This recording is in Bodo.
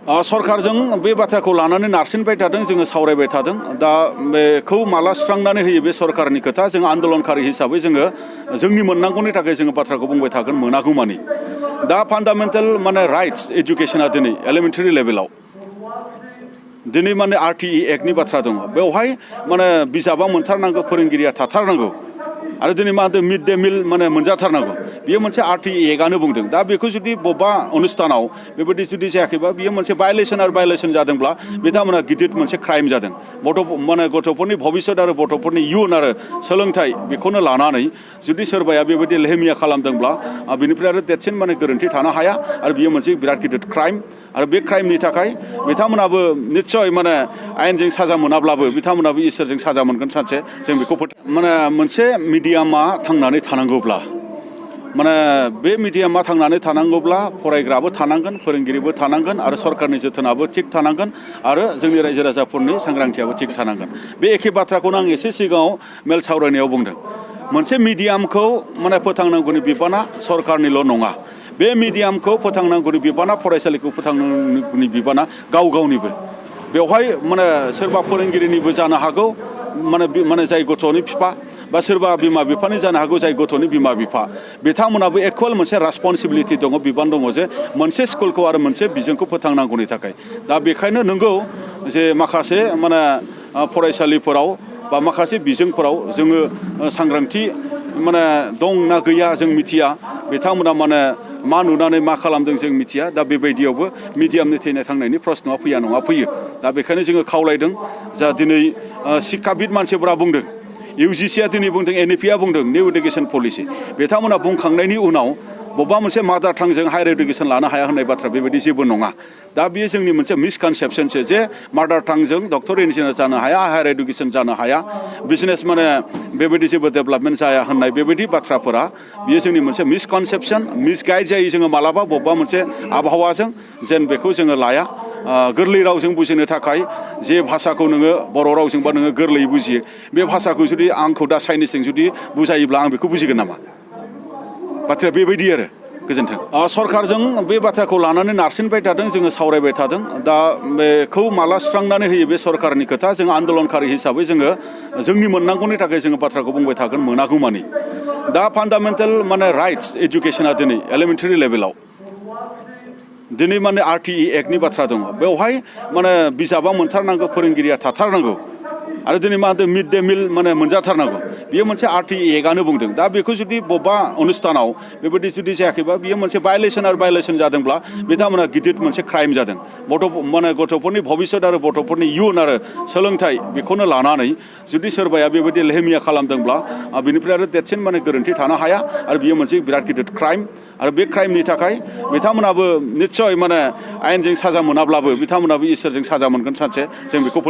सरकारजों बे बाथ्राखौ लानानै नारसिनबाय थादों, जोङो सावरायबाय थादों। दा बेखौ माला सुस्रांनानै होयो बे सरकारनि खोथा। जों आन्दोलनकारि हिसाबै जोङो जोंनि मोननांगौनि थाखाय जोङो बाथ्राखौ बुंबाय थागोन मोनागौमानि। दा फान्डामेन्टेल राइट्स एजुकेशना दिनै एलिमेन्टारि लेभेलाव दिनै RTE एक्टनि बाथ्रा दङ। बेवहाय बिजाबा मोनथारनांगौ, फोरोंगिरिया थाथारनांगौ आरो दिनै मिड डे मिल मोनजाथारनांगौ। बेयो मोनसे RTE एक्टआनो बुंदों। दा बेखौ जुदि बबेबा अनुष्ठानाव बेबायदि जुदि जायाखैबा बियो मोनसे भायलेसन जादोंब्ला बिथांमोना गिदिर मोनसे क्राइम जादों। गथ'फोरनि भबिष्यत आरो गथ'फोरनि इयुन आरो सोलोंथाइ बेखौनो लानानै जुदि सोरबाया बेबायदि लेहेमिया खालामदोंब्ला बेनिफ्राय आरो देरसिन गोरोन्थि थानो हाया आरो बियो मोनसे बिराद गिदिर क्राइम। आरो बे क्राइमनि थाखाय बिथांमोनाबो निस्सय आयेनजों साजा मोनाब्लाबो बिथांमोनाबो इसोरजों साजा मोनगोन सानसे। जों बेखौ मोनसे मिडियामा थांनानै थानांगौब्ला बे मिडियामा थांनानै थानांगौब्ला फरायग्राबो थानांगोन, फोरोंगिरिबो थानांगोन आरो सरकारनि जोथोनाबो थिग थानांगोन आरो जोंनि रायजो राजाफोरनि सांग्रांथियाबो थिग थानांगोन। बे एखे बाथ्राखौनो आं एसे सिगाङाव मेल सावरायनायाव बुंदों। मोनसे मिडियामखौ फोथांनांगौनि बिबाना सरकारनिल' नङा। बे मिडियामखौ फोथांनांगौनि बिबाना, फरायसालिखौ फोथांनांगौनि बिबाना गाव गावनिबो। बेवहाय सोरबा फोरोंगिरिनिबो जानो हागौ, जाय गथ'नि बिफा, बा सोरबा बिमा बिफानि जानो हागौ जाय गथ'नि बिमा बिफा। बिथांमोनाबो इकुवेल मोनसे रेसपन्सिबिलिटि दङ, बिबान दङ जे मोनसे स्कुलखौ आरो मोनसे बिजोंखौ फोथांनांगौनि थाखाय। दा बेखायनो नंगौ जे माखासे फरायसालिफोराव बा माखासे बिजोंफोराव जोङो सांग्रांथि दं ना गैया जों मिथिया। बिथांमोना मा नुनानै मा खालामदों जों मिथिया। दा बेबायदियावबो मिडियामनि थैनाय थांनायनि प्रश्नआ फैया नङा, फैयो। दा बेखायनो जोङो खावलायदों जा दिनै शिक्षाबिद मानसिफोरा बुंदों, UGCआ दिनै बुंदों, NEP आ बुंदों निउ इडुकेसन पलिसि। बिथांमोना बुंखांनायनि उनाव बबेबा मोनसे मादार टांजों हायार इडुकेसन लानो हाया होननाय बाथ्रा बेबायदि जेबो नङा। दा बेयो जोंनि मोनसे मिसकनसेपसनसो जे मादार टांजों डक्टर इन्जिनियार जानो हाया, हायार इडुकेसन जानो हाया, बिजनेस बेबायदि जेबो डेभेलपमेन्ट जाया होननाय बेबायदि बाथ्राफोरा बेयो जोंनि मोनसे मिसकनसेपसन, मिसगाइड जायो। जोङो मालाबा बबेबा मोनसे आबहावाजों जेन बेखौ जोङो लाया। गोरलै रावजों बुजिनो थाखाय जे भाषाखौ नोङो बर' रावजोंबा नोङो गोरलैयै बुजियो, बे भाषाखौ जुदि आंखौ दा चाइनिसजों जुदि बुजायोब्ला आं बेखौ बुजिगोन नामा? बाथ्राया बेबायदि आरो। गोजोन्थों। सरकारजों बे बाथ्राखौ लानानै नारसिनबाय थादों, जोङो सावरायबाय थादों। दा बेखौ माला सुस्रांनानै होयो बे सरकारनि खोथा। जों आन्दोलनकारि हिसाबै जोङो जोंनि मोननांगौनि थाखाय जोङो बाथ्राखौ बुंबाय थागोन मोनागौमानि। दा फान्डामेन्टेल राइट्स एजुकेशना दिनै एलिमेन्टारि लेभेलाव दिनै RTE एक्टनि बाथ्रा दङ। बेवहाय बिजाबा मोनथारनांगौ, फोरोंगिरिया थाथारनांगौ आरो दिनै मिड डे मिल मोनजाथारनांगौ। बेयो मोनसे RTE एक्टआनो बुंदों। दा बेखौ जुदि बबेबा अनुष्ठानाव बेबायदि जुदि जायाखैबा बियो मोनसे भायलेसन जादोंब्ला बिथांमोना गिदिर मोनसे क्राइम जादों। गथ'फोरनि भबिष्यत आरो गथ'फोरनि इयुन आरो सोलोंथाइ बेखौनो लानानै जुदि सोरबाया बेबायदि लेहेमिया खालामदोंब्ला बेनिफ्राय आरो देरसिन गोरोन्थि थानो हाया आरो बियो मोनसे बिराद गिदिर क्राइम। आरो बे क्राइमनि थाखाय बिथांमोनाबो निस्सय आयेनजों साजा मोनाब्लाबो बिथांमोनाबो इसोरजों साजा मोनगोन सानसे। जों बेखौ